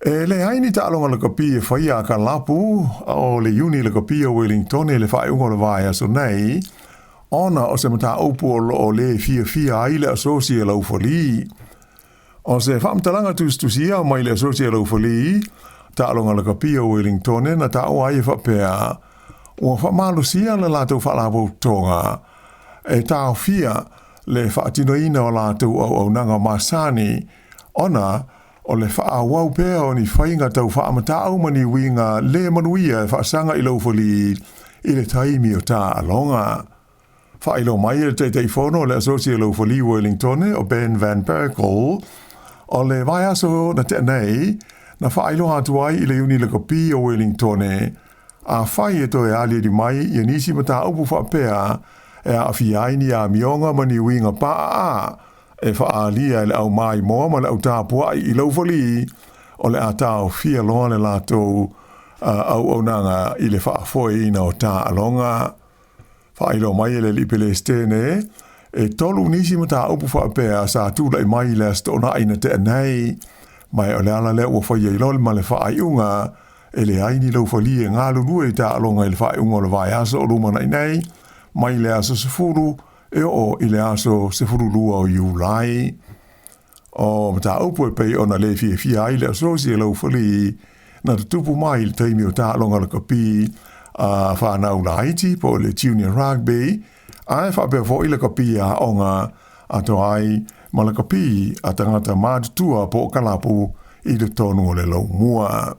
E leai ni taaloga lakapi e faia a kalapu o le Iuni Lakapi o Wellington i le faaiuga o le vaiaso nei, ona o se mataupu o lo o lē fiafia ai le Asosi a le Aufalī. O se faamatalaga tusitusia mai le Asosi a le Aufalī Taaloga Lakapi o Wellington na taua ai e faapea, ua faamalosia le latou faalapotopotoga e taofia le faatinoina o latou auaunaga masani ona o le faaauau pea o ni faiga tau faamatau ma ni uiga le manuia e faasaga i le aufalī i le taimi o taaloga. Faailoa mai e le Taitaifono o le Asosi a le Aufalī Wellington o Ben Van Berkel, o le vaiaso na tea nei, na faailoa atu ai i le Iuni Lakapi o Wellington, afai e toe aliali mai ia nisi mataupu faapea e aafia ai ni amioga ma ni uiga paaa e faaalia e le au maimoa ma le au tapuai i le aufalī, o le a taofia loa le latou auaunaga i le faafoeina o taaloga. Faailoa mai e le alii Pelesitene, e tolu nisi mataupu faapea sa tulai mai i le Aso Toonai na tea nei, ma o le ala lea ua faia ai loa ma le faaiuga e leai ni laufali e galulue i taaloga i le faaiuga o le vaiaso o lumanai nei, mai le aso 10 e oo i le aso 12 o Iulai. O mataupu e pei ona le fiafia ai le Asosi e Laufali na tutupu mai i le taimi o taaloga lakapi a whanau laiti po o le junior rugby, ae faapea foi lakapi a aoga atoa ai ma lakapi a tagata matutua po o kalapu i totonu o le laumua.